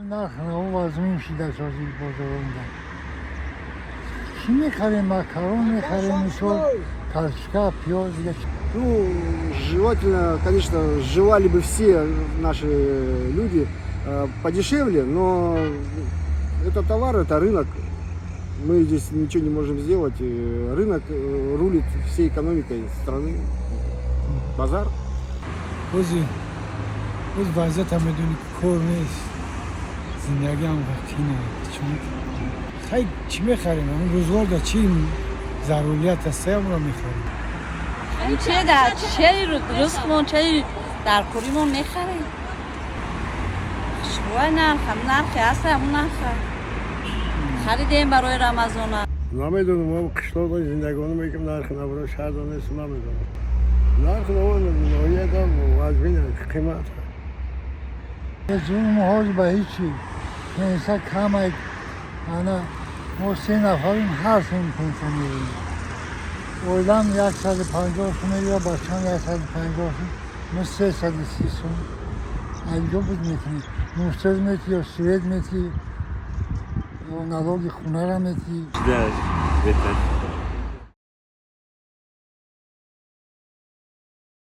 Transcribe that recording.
Нарх наво вазмин шида сози бозоронда. Чӣ мехарем? Макарон мехарем, мисол, картошка, пиёз, дига. Ну, желательно, конечно, желали бы все наши люди подешевле, но это товар, это рынок. Мы здесь ничего не можем сделать. Рынок рулит всей экономикой страны. Базар. Бози боз вазъията медонӣ, ки кор нест, зиндагиам вақтина чун хай чӣ мехарем, ҳамн рӯзгор да чӣ зарурият аст, амро мехарем. Че дар чери ризқмон, чери дар кӯримон мехарем. Шувай нарх ҳам нархе аст, ҳамун нарха харидем барои Рамазона. Намедонам, мо қишлоқда зиндагонӣ мекунем, нархи навро шаҳрда нест, намедонам. Нархи наво ноҳияда вазмин, қимат. Зулм ҳоз ба ҳичи пенсия камай. Ана мо се нафарим, ҳар сум пенсия мегирем. Оилам 150 сум мегира, бачам 150 сум, мо 330 сум. Айҷо буд метунӣ муфтоз метӣ ё свет метӣ ё налоги хунара метӣ. Да, беҳтар.